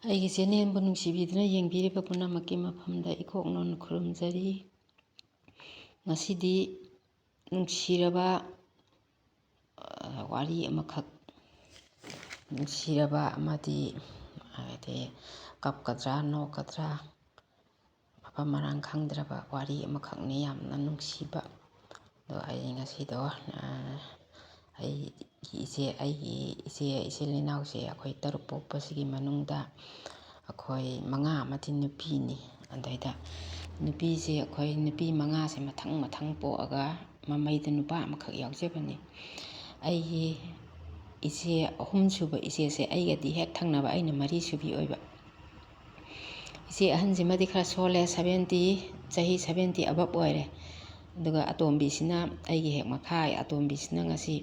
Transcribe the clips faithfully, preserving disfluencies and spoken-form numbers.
ꯑꯩꯒꯤ ꯆꯦꯅꯦꯜꯕꯨ ꯅꯨꯡꯁꯤꯕꯤꯗꯨꯅ ꯌꯦꯡꯕꯤꯔꯤꯕ ꯄꯨꯝꯅꯃꯛꯀꯤ ꯃꯐꯝꯗ ꯏꯀꯣꯛ ꯅꯣꯟꯅ ꯈꯨꯔꯨꯝꯖꯔꯤ꯫ ꯉꯁꯤꯗꯤ ꯅꯨꯡꯁꯤꯔꯕ, ꯑ, ꯋꯥꯔꯤ ꯑꯃꯈꯛ, ꯅꯨꯡꯁꯤꯔꯕ ꯑꯃꯗꯤ, ꯍꯥꯏꯗꯤ, ꯀꯞꯀꯗ꯭ꯔꯥ, ꯅꯣꯛꯀꯗ꯭ꯔꯥ, ꯃꯐꯝ ꯃꯔꯥꯡ ꯈꯪꯗ꯭ꯔꯕ ꯋꯥꯔꯤ ꯑꯃꯈꯛꯅꯤ, ꯌꯥꯝꯅ ꯅꯨꯡꯁꯤꯕ꯫ ꯑꯗꯣ ꯑꯩ ꯉꯁꯤꯗꯣ, ꯑ, ꯑꯩꯒꯤ ꯏꯆꯦ, ꯑꯩꯒꯤ ꯏꯆꯦ, ꯏꯆꯤꯜ ꯏꯅꯥꯎꯁꯦ ꯑꯩꯈꯣꯏ ꯇꯔꯨꯛ ꯄꯣꯛꯄꯁꯤꯒꯤ ꯃꯅꯨꯡꯗ ꯑꯩꯈꯣꯏ ꯃꯉꯥ ꯑꯃꯗꯤ ꯅꯨꯄꯤꯅꯤ꯫ ꯑꯗꯩꯗ ꯅꯨꯄꯤꯁꯦ, ꯑꯩꯈꯣꯏ ꯅꯨꯄꯤ ꯃꯉꯥꯁꯦ ꯃꯊꯪ ꯃꯊꯪ ꯄꯣꯛꯑꯒ ꯃꯃꯩꯗ ꯅꯨꯄꯥ ꯑꯃꯈꯛ ꯌꯥꯎꯖꯕꯅꯤ꯫ ꯑꯩꯒꯤ ꯏꯆꯦ ꯑꯍꯨꯝꯁꯨꯕ ꯏꯆꯦꯁꯦ ꯑꯩꯒꯗꯤ ꯍꯦꯛ ꯊꯪꯅꯕ, ꯑꯩꯅ ꯃꯔꯤꯁꯨꯕꯤ ꯑꯣꯏꯕ꯫ ꯏꯆꯦ ꯑꯍꯟꯁꯤꯃꯗꯤ ꯈꯔ ꯁꯣꯜꯂꯦ, seventy, ꯆꯍꯤ seventy above ꯑꯣꯏꯔꯦ꯫ ꯑꯗꯨꯒ ꯑꯇꯣꯝꯕꯤꯁꯤꯅ ꯑꯩꯒꯤ ꯍꯦꯛ ꯃꯈꯥ, ꯑꯇꯣꯝꯕꯤꯁꯤꯅ ꯉꯁꯤ,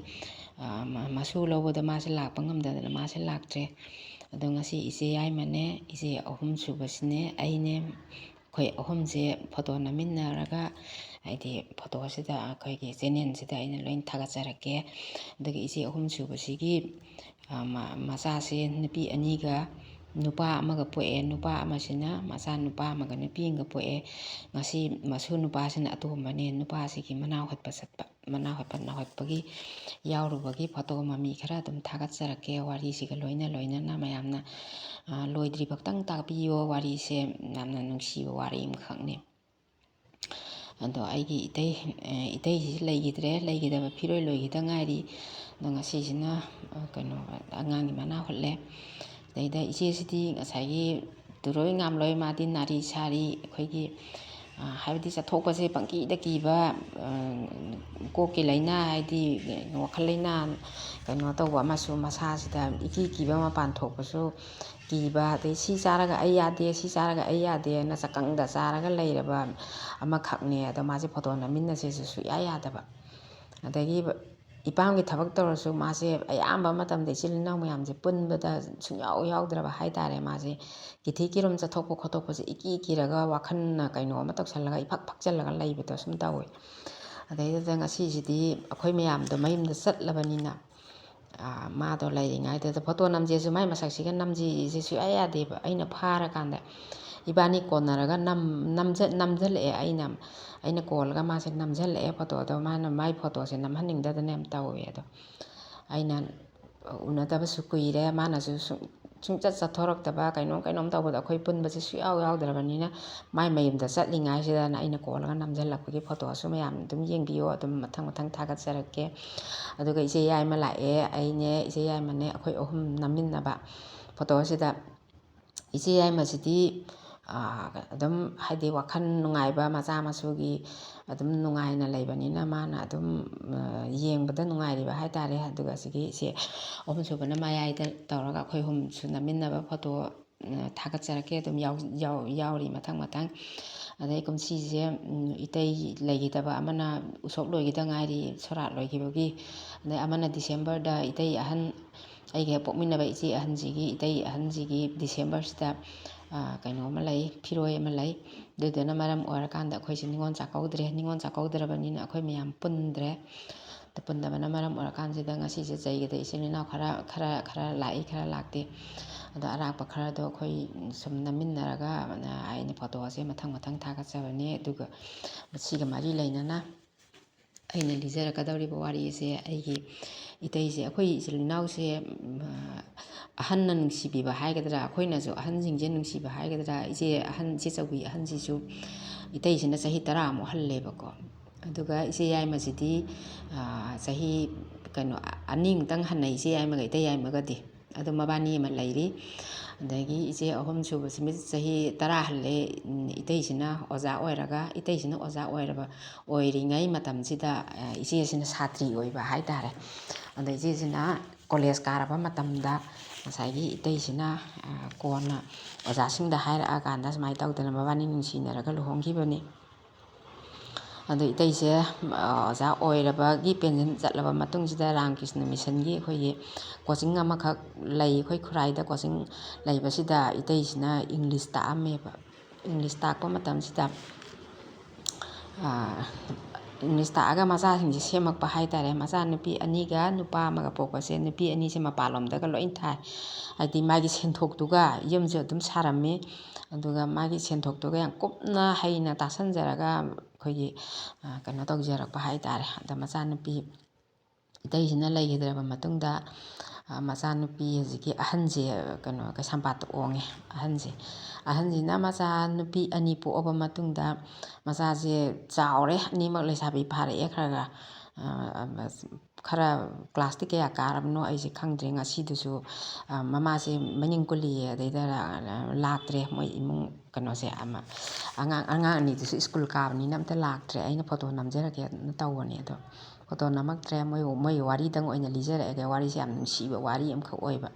ꯑ, ꯃ-, ꯃꯁꯨ ꯂꯧꯕꯗ ꯃꯥꯁꯦ ꯂꯥꯛꯄ ꯉꯝꯗꯗꯅ ꯃꯥꯁꯦ ꯂꯥꯛꯇ꯭ꯔꯦ꯫ ꯑꯗꯣ ꯉꯁꯤ ꯏꯆꯦ ꯌꯥꯏꯃꯅꯦ, ꯏꯆꯦ ꯑꯍꯨꯝꯁꯨꯕꯁꯤꯅꯦ, ꯑꯩꯅꯦ, ꯑꯩꯈꯣꯏ ꯑꯍꯨꯝꯁꯦ ꯐꯣꯇꯣ ꯅꯝꯃꯤꯟꯅꯔꯒ, ꯍꯥꯏꯗꯤ, ꯐꯣꯇꯣꯁꯤꯗ ꯑꯩꯈꯣꯏꯒꯤ ꯆꯦꯅꯦꯜꯁꯤꯗ ꯑꯩꯅ ꯂꯣꯏ ꯊꯥꯒꯠꯆꯔꯛꯀꯦ꯫ ꯑꯗꯨꯒ ꯏꯆꯦ ꯑꯍꯨꯝꯁꯨꯕꯁꯤꯒꯤ, ꯑ, ꯃ-, ꯃꯆꯥꯁꯦ ꯅꯨꯄꯤ ꯑꯅꯤꯒ ꯅꯨꯄꯥ ꯑꯃꯒ ꯄꯣꯛꯑꯦ꯫ ꯅꯨꯄꯥ ꯑꯃꯁꯤꯅ, ꯃꯆꯥ ꯅꯨꯄꯥ ꯑꯃꯒ ꯅꯨꯄꯤ ꯑꯃꯒ ꯄꯣꯛꯑꯦ꯫ ꯉꯁꯤ ꯃꯁꯨ ꯅꯨꯄꯥꯁꯤꯅ ꯑꯇꯣꯝꯕꯅꯦ꯫ ꯅꯨꯄꯥꯁꯤꯒꯤ ꯃꯅꯥ ꯍꯨꯠꯄ ꯆꯠꯄ, ꯃꯅꯥ ꯍꯨꯠꯄ, ꯅꯥꯍꯨꯠꯄꯒꯤ ꯌꯥꯎꯔꯨꯕꯒꯤ ꯐꯣꯇꯣ ꯃꯃꯤ ꯈꯔ ꯑꯗꯨꯝ ꯊꯥꯒꯠꯆꯔꯛꯀꯦ꯫ ꯋꯥꯔꯤꯁꯤꯒ ꯂꯣꯏꯅ ꯂꯣꯏꯅꯅ ꯃꯌꯥꯝꯅ, ꯑ, ꯂꯣꯏꯗ꯭ꯔꯤꯐꯥꯎꯇꯪ ꯇꯥꯕꯤꯌꯣ꯫ ꯋꯥꯔꯤꯁꯦ ꯌꯥꯝꯅ ꯅꯨꯡꯁꯤꯕ ꯋꯥꯔꯤ ꯑꯃꯈꯛꯅꯤ꯫ ꯑꯗꯣ ꯑꯩꯒꯤ ꯏꯇꯩ, ꯑ, ꯏꯇꯩꯁꯤ ꯂꯩꯈꯤꯗ꯭ꯔꯦ, ꯂꯩꯈꯤꯗꯕ ꯐꯤꯔꯣꯏ ꯂꯣꯏꯈꯤꯗ ꯉꯥꯏꯔꯤ꯫ ꯑꯗꯣ ꯉꯁꯤꯁꯤꯅ, ꯑ, ꯀꯩꯅꯣ, ꯑꯉꯥꯡꯒꯤ ꯃꯅꯥ ꯍꯨꯠꯂꯦ꯫ ꯑꯗꯩꯗ ꯏꯆꯦꯁꯤꯗꯤ ꯉꯁꯥꯏꯒꯤ ꯇꯨꯔꯣꯏ ꯉꯥꯝꯂꯣꯏ, ꯃꯥꯗꯤ ꯅꯥꯔꯤ ꯁꯥꯔꯤ, ꯑꯩꯈꯣꯏꯒꯤ, ꯑ, ꯍꯥꯏꯕꯗꯤ ꯆꯠꯊꯣꯛꯄꯁꯦ ꯄꯪꯀꯤꯗ ꯀꯤꯕ, ꯑ, ꯀꯣꯛꯀꯤ ꯂꯥꯏꯅꯥ, ꯍꯥꯏꯗꯤ ꯋꯥꯈꯜ ꯂꯥꯏꯅꯥ, ꯀꯩꯅꯣ ꯇꯧꯕ ꯑꯃꯁꯨ, ꯃꯁꯥꯁꯤꯗ ꯏꯀꯤ ꯀꯤꯕ, ꯃꯄꯥꯟ ꯊꯣꯛꯄꯁꯨ ꯀꯤꯕ, ꯑꯗꯩ ꯁꯤ ꯆꯥꯔꯒ ꯑꯩ ꯌꯥꯗꯦ, ꯁꯤ ꯆꯥꯔꯒ ꯑꯩ ꯌꯥꯗꯦꯅ ꯆꯥꯛꯀꯪꯗ ꯆꯥꯔꯒ ꯂꯩꯔꯕ ꯑꯃꯈꯛꯅꯦ꯫ ꯑꯗꯣ ꯃꯥꯁꯦ ꯐꯣꯇꯣ ꯅꯝꯃꯤꯟꯅꯁꯦꯁꯨ ꯁꯨꯛꯌꯥ ꯌꯥꯗꯕ꯫ ꯑꯗꯒꯤ ꯏꯄꯥꯝꯒꯤ ꯊꯕꯛ ꯇꯧꯔꯁꯨ ꯃꯥꯁꯦ ꯑꯌꯥꯝꯕ ꯃꯇꯝꯗ ꯏꯆꯤꯜ ꯏꯅꯥꯎ ꯃꯌꯥꯝꯁꯦ ꯄꯨꯟꯕꯗ ꯁꯨꯡꯌꯥꯎ ꯌꯥꯎꯗ꯭ꯔꯕ ꯍꯥꯏꯇꯥꯔꯦ꯫ ꯃꯥꯁꯦ ꯀꯤꯊꯤ ꯀꯤꯔꯨꯝ ꯆꯠꯊꯣꯛꯄ ꯈꯣꯠꯇꯣꯛꯄꯁꯦ ꯏꯀꯤ ꯀꯤꯔꯒ, ꯋꯥꯈꯜꯅ ꯀꯩꯅꯣ ꯑꯃ ꯇꯧꯁꯜꯂꯒ, ꯏꯐꯛ ꯐꯛꯆꯜꯂꯒ ꯂꯩꯕꯗꯣ ꯁꯨꯝ ꯇꯧꯋꯦ꯫ ꯑꯗꯩꯗꯨꯗ ꯉꯁꯤꯁꯤꯗꯤ ꯑꯩꯈꯣꯏ ꯃꯌꯥꯝꯗꯣ ꯃꯌꯨꯝꯗ ꯆꯠꯂꯕꯅꯤꯅ, ꯃꯥꯗꯣ ꯂꯩꯔꯤꯉꯩꯗꯨꯗ ꯐꯣꯇꯣ ꯅꯝꯁꯦꯁꯨ ꯃꯥꯏ ꯃꯁꯛꯁꯤꯒ ꯅꯝꯁꯤꯁꯦ ꯁꯨꯡꯌꯥ ꯌꯥꯗꯦꯕ꯫ ꯑꯩꯅ ꯐꯥꯔꯀꯥꯟꯗ ꯏꯕꯥꯅꯤ ꯀꯣꯟꯅꯔꯒ ꯅꯝ-, ꯅꯝꯖ-, ꯅꯝꯖꯜꯂꯛꯑꯦ꯫ ꯑꯩꯅ, ꯑꯩꯅ ꯀꯣꯜꯂꯒ ꯃꯥꯁꯦ ꯅꯝꯖꯜꯂꯛꯑꯦ ꯐꯣꯇꯣꯗꯣ꯫ ꯃꯥꯅ ꯃꯥꯏ ꯐꯣꯇꯣꯁꯦ ꯅꯝꯍꯟꯅꯤꯡꯗꯗꯅ ꯌꯥꯝ ꯇꯧꯋꯦ꯫ ꯑꯗꯣ ꯑꯩꯅ ꯎꯅꯗꯕꯁꯨ ꯀꯨꯏꯔꯦ꯫ ꯃꯥꯅꯁꯨ ꯁꯨꯝ ꯁꯨꯡꯆꯠ ꯆꯠꯊꯣꯔꯛꯇꯕ, ꯀꯩꯅꯣꯝ ꯀꯩꯅꯣꯝ ꯇꯧꯕꯗ ꯑꯩꯈꯣꯏ ꯄꯨꯟꯕꯁꯦ ꯁꯨꯡꯌꯥꯎ ꯌꯥꯎꯗ꯭ꯔꯕꯅꯤꯅ, ꯃꯥꯏ ꯃꯌꯨꯝꯗ ꯆꯠꯂꯤꯉꯥꯏꯁꯤꯗꯅ ꯑꯩꯅ ꯀꯣꯜꯂꯒ ꯅꯝꯁꯤꯜꯂꯛꯄꯒꯤ ꯐꯣꯇꯣꯁꯨ ꯃꯌꯥꯝ ꯑꯗꯨꯝ ꯌꯦꯡꯕꯤꯌꯣ, ꯑꯗꯨꯝ ꯃꯊꯪ ꯃꯊꯪ ꯊꯥꯒꯠꯆꯔꯛꯀꯦ꯫ ꯑꯗꯨꯒ ꯏꯆꯦ ꯌꯥꯏꯃ ꯂꯥꯛꯑꯦ, ꯑꯩꯅꯦ ꯏꯆꯦ ꯌꯥꯏꯃꯅꯦ, ꯑꯩꯈꯣꯏ ꯑꯍꯨꯝ ꯅꯝꯃꯤꯟꯅꯕ ꯐꯣꯇꯣꯁꯤꯗ꯫ ꯏꯆꯦ ꯌꯥꯏꯃꯁꯤꯗꯤ ꯑꯗꯨꯝ ꯍꯥꯏꯗꯤ ꯋꯥꯈꯜ ꯅꯨꯡꯉꯥꯏꯕ, ꯃꯆꯥ ꯃꯁꯨꯒꯤ ꯑꯗꯨꯝ ꯅꯨꯡꯉꯥꯏꯅ ꯂꯩꯕꯅꯤꯅ ꯃꯥꯅ ꯑꯗꯨꯝ ꯌꯦꯡꯕꯗ ꯅꯨꯡꯉꯥꯏꯔꯤꯕ ꯍꯥꯏꯇꯥꯔꯦ꯫ ꯑꯗꯨꯒ ꯑꯁꯤꯒꯤ ꯏꯆꯦ ꯑꯍꯨꯝꯁꯨꯕꯅ ꯃꯌꯥꯏꯗ ꯇꯧꯔꯒ ꯑꯩꯈꯣꯏ ꯑꯍꯨꯝꯁꯨ ꯅꯝꯃꯤꯟꯅꯕ ꯐꯣꯇꯣ ꯊꯥꯒꯠꯆꯔꯛꯀꯦ꯫ ꯑꯗꯨꯝ ꯌꯥꯎ-, ꯌꯥꯎ-, ꯌꯥꯎꯔꯤ ꯃꯊꯪ ꯃꯊꯪ꯫ ꯑꯗꯩ ꯀꯨꯝꯁꯤꯁꯦ ꯏꯇꯩ ꯂꯩꯈꯤꯗꯕ ꯑꯃꯅ ꯎꯁꯣꯞ ꯂꯣꯏꯈꯤꯗ ꯉꯥꯏꯔꯤ, ꯁꯣꯔꯥꯠ ꯂꯣꯏꯈꯤꯕꯒꯤ꯫ ꯑꯗꯩ ꯑꯃꯅ ꯗꯤꯁꯦꯝꯕꯔꯗ ꯏꯇꯩ ꯑꯍꯟ, ꯑꯩꯒ ꯍꯦꯛ ꯄꯣꯛꯃꯤꯟꯅꯕ ꯏꯆꯦ ꯑꯍꯟꯁꯤꯒꯤ, ꯏꯇꯩ ꯑꯍꯟꯁꯤꯒꯤ ꯗꯤꯁꯦꯝꯕꯔꯁꯤꯗ ꯀꯩꯅꯣ ꯑꯃ ꯂꯩ, ꯐꯤꯔꯣꯏ ꯑꯃ ꯂꯩ꯫ ꯑꯗꯨꯗꯨꯅ ꯃꯔꯝ ꯑꯣꯏꯔꯀꯥꯟꯗ ꯑꯩꯈꯣꯏꯁꯦ ꯅꯤꯉꯣꯜ ꯆꯥꯛꯀꯧꯗ꯭ꯔꯦ꯫ ꯅꯤꯉꯣꯜ ꯆꯥꯛꯀꯧꯗ꯭ꯔꯕꯅꯤꯅ ꯑꯩꯈꯣꯏ ꯃꯌꯥꯝ ꯄꯨꯟꯗ꯭ꯔꯦ꯫ ꯑꯗ ꯄꯨꯟꯗꯕꯅ ꯃꯔꯝ ꯑꯣꯏꯔꯀꯥꯟꯁꯤꯗ ꯉꯁꯤꯁꯦ ꯆꯩꯒꯗ ꯏꯆꯤꯜ ꯏꯅꯥꯎ ꯈꯔ, ꯈꯔ, ꯈꯔ ꯂꯥꯛꯏ, ꯈꯔ ꯂꯥꯛꯇꯦ꯫ ꯑꯗꯣ ꯑꯔꯥꯛꯄ ꯈꯔꯗꯣ ꯑꯩꯈꯣꯏ ꯁꯨꯝ ꯅꯝꯃꯤꯟꯅꯔꯒ ꯑꯩꯅ ꯐꯣꯇꯣꯁꯦ ꯃꯊꯪ ꯃꯊꯪ ꯊꯥꯒꯠꯆꯕꯅꯦ꯫ ꯑꯗꯨꯒ ꯃꯁꯤꯒ ꯃꯔꯤ ꯂꯩꯅꯅ ꯑꯩꯅ ꯂꯤꯖꯔꯛꯀꯗꯧꯔꯤꯕ ꯋꯥꯔꯤ ꯑꯁꯦ ꯑꯩꯒꯤ ꯏꯇꯩꯁꯦ, ꯑꯩꯈꯣꯏ ꯏꯆꯤꯜ ꯏꯅꯥꯎꯁꯦ, ꯑꯍꯟꯅ ꯅꯨꯡꯁꯤꯕꯤꯕ ꯍꯥꯏꯒꯗ꯭ꯔꯥ, ꯑꯩꯈꯣꯏꯅꯁꯨ ꯑꯍꯟꯁꯤꯡꯁꯦ ꯅꯨꯡꯁꯤꯕ ꯍꯥꯏꯒꯗ꯭ꯔꯥ, ꯏꯆꯦ ꯑꯍꯟ, ꯏꯆꯦ ꯆꯧꯕꯤ ꯑꯍꯟꯁꯤꯁꯨ ꯏꯇꯩꯁꯤꯅ ꯆꯍꯤ ꯇꯔꯥꯃꯨꯛ ꯍꯜꯂꯦꯕꯀꯣ꯫ ꯑꯗꯨꯒ ꯏꯆꯦ ꯌꯥꯏꯃꯁꯤꯗꯤ ꯆꯍꯤ, ꯀꯩꯅꯣ, ꯑꯅꯤꯃꯨꯛꯇꯪ ꯍꯟꯅꯩ, ꯏꯆꯦ ꯌꯥꯏꯃꯒ ꯏꯇꯩ ꯌꯥꯏꯃꯒꯗꯤ꯫ ꯑꯗꯨ ꯃꯕꯥꯅꯤ ꯑꯃ ꯂꯩꯔꯤ꯫ ꯑꯗꯒꯤ ꯏꯆꯦ ꯑꯍꯨꯝ ꯁꯨꯕꯁꯤꯃ ꯆꯍꯤ ꯇꯔꯥ ꯍꯜꯂꯦ꯫ ꯏꯇꯩꯁꯤꯅ ꯑꯣꯖꯥ ꯑꯣꯏꯔꯒ, ꯏꯇꯩꯁꯤꯅ ꯑꯣꯖꯥ ꯑꯣꯏꯔꯕ, ꯑꯣꯏꯔꯤꯉꯩ ꯃꯇꯝꯁꯤꯗ ꯏꯆꯦꯁꯤꯅ ꯁꯥꯇ꯭ꯔꯤ ꯑꯣꯏꯕ ꯍꯥꯏꯇꯥꯔꯦ꯫ ꯑꯗ ꯏꯆꯦꯁꯤꯅ ꯀꯣꯂꯦꯖ ꯀꯥꯔꯕ ꯃꯇꯝꯗ ꯉꯁꯥꯏꯒꯤ ꯏꯇꯩꯁꯤꯅ ꯀꯣꯟꯅ ꯑꯣꯖꯥꯁꯤꯡꯗ ꯍꯥꯏꯔꯛꯑꯀꯥꯟꯗ ꯁꯨꯃꯥꯏꯅ ꯇꯧꯗꯅ ꯃꯕꯥꯅꯤ ꯅꯨꯡꯁꯤꯅꯔꯒ ꯂꯨꯍꯣꯡꯈꯤꯕꯅꯤ꯫ ꯑꯗꯣ ꯏꯇꯩꯁꯦ ꯑꯣꯖꯥ ꯑꯣꯏꯔꯕꯒꯤ ꯄꯦꯟꯁꯟ ꯆꯠꯂꯕ ꯃꯇꯨꯡꯁꯤꯗ ꯔꯥꯝꯀ꯭ꯔꯤꯁꯅ ꯃꯤꯁꯟꯒꯤ ꯑꯩꯈꯣꯏꯒꯤ ꯀꯣꯆꯤꯡ ꯑꯃꯈꯛ ꯂꯩ꯫ ꯑꯩꯈꯣꯏ ꯈꯨꯔꯥꯏꯗ ꯀꯣꯆꯤꯡ ꯂꯩꯕꯁꯤꯗ ꯏꯇꯩꯁꯤꯅ ꯏꯪꯂꯤꯁ ꯇꯥꯛꯑꯝꯃꯦꯕ꯫ ꯏꯪꯂꯤꯁ ꯇꯥꯛꯄ ꯃꯇꯝꯁꯤꯗ ꯏꯪꯂꯤꯁ ꯇꯥꯛꯑꯒ ꯃꯆꯥꯁꯤꯡꯁꯦ ꯁꯦꯝꯃꯛꯄ ꯍꯥꯏ ꯇꯥꯔꯦ꯫ ꯃꯆꯥ ꯅꯨꯄꯤ ꯑꯅꯤꯒ ꯅꯨꯄꯥ ꯑꯃꯒ ꯄꯣꯛꯄꯁꯦ, ꯅꯨꯄꯤ ꯑꯅꯤꯁꯦ ꯃꯄꯥꯟꯂꯣꯝꯗꯒ ꯂꯣꯏ ꯊꯥꯏ꯫ ꯍꯥꯏꯗꯤ ꯃꯥꯒꯤ ꯁꯦꯟꯊꯣꯛꯇꯨꯒ ꯌꯨꯝꯁꯨ ꯑꯗꯨꯝ ꯁꯥꯔꯝꯃꯤ, ꯑꯗꯨꯒ ꯃꯥꯒꯤ ꯁꯦꯟꯊꯣꯛꯇꯨꯒ ꯌꯥꯝ ꯀꯨꯞꯅ ꯍꯩꯅ ꯇꯥꯁꯟꯖꯔꯒ ꯑꯩꯈꯣꯏꯒꯤ, ꯑ, ꯀꯩꯅꯣ ꯇꯧꯖꯔꯛꯄ ꯍꯥꯏ ꯇꯥꯔꯦ꯫ ꯑꯗ ꯃꯆꯥꯅꯨꯄꯤ ꯏꯇꯩꯁꯤꯅ ꯂꯩꯈꯤꯗ꯭ꯔꯕ ꯃꯇꯨꯡꯗ, ꯑ, ꯃꯆꯥꯅꯨꯄꯤ ꯍꯧꯖꯤꯛꯀꯤ ꯑꯍꯟꯁꯦ, ꯀꯩꯅꯣ, ꯀꯩꯁꯥꯝꯄꯥꯠꯇ ꯑꯣꯡꯉꯦ꯫ ꯑꯍꯟꯁꯦ, ꯑꯍꯟꯁꯤꯅ ꯃꯆꯥꯅꯨꯄꯤ ꯑꯅꯤ ꯄꯣꯛꯑꯕ ꯃꯇꯨꯡꯗ, ꯃꯆꯥꯁꯦ ꯆꯥꯎꯔꯦ, ꯑꯅꯤꯃꯛ ꯂꯩꯁꯥꯕꯤ ꯐꯥꯔꯛꯑꯦ ꯈꯔ ꯈꯔ꯫ ꯑ, ꯈꯔ ꯀ꯭ꯂꯥꯁꯇꯤ ꯀꯌꯥ ꯀꯥꯔꯕꯅꯣ ꯑꯩꯁꯦ ꯈꯪꯗ꯭ꯔꯦ꯫ ꯉꯁꯤꯗꯨꯁꯨ, ꯑ, ꯃꯃꯥꯁꯦ ꯃꯅꯤꯡ ꯀꯨꯜꯂꯤꯌꯦ, ꯑꯗꯩꯗ ꯂꯥꯛꯇ꯭ꯔꯦ꯫ ꯃꯣꯏ ꯏꯃꯨꯡ ꯀꯩꯅꯣꯁꯦ, ꯑꯃ, ꯑꯉꯥꯡ, ꯑꯉꯥꯡ ꯑꯅꯤꯗꯨꯁꯨ ꯁ꯭ꯀꯨꯜ ꯀꯥꯕꯅꯤꯅ ꯑꯝꯇ ꯂꯥꯛꯇ꯭ꯔꯦ꯫ ꯑꯩꯅ ꯐꯣꯇꯣ ꯅꯝꯖꯔꯛꯀꯦꯅ ꯇꯧꯕꯅꯦ, ꯑꯗꯣ ꯐꯣꯇꯣ ꯅꯝꯃꯛꯇ꯭ꯔꯦ꯫ ꯃꯣꯏ, ꯃꯣꯏ ꯋꯥꯔꯤꯗꯪ ꯑꯣꯏꯅ ꯂꯤꯖꯔꯛꯑꯒꯦ꯫ ꯋꯥꯔꯤꯁꯦ ꯌꯥꯝ ꯅꯨꯡꯁꯤꯕ ꯋꯥꯔꯤ ꯑꯃꯈꯛ ꯑꯣꯏꯕ꯫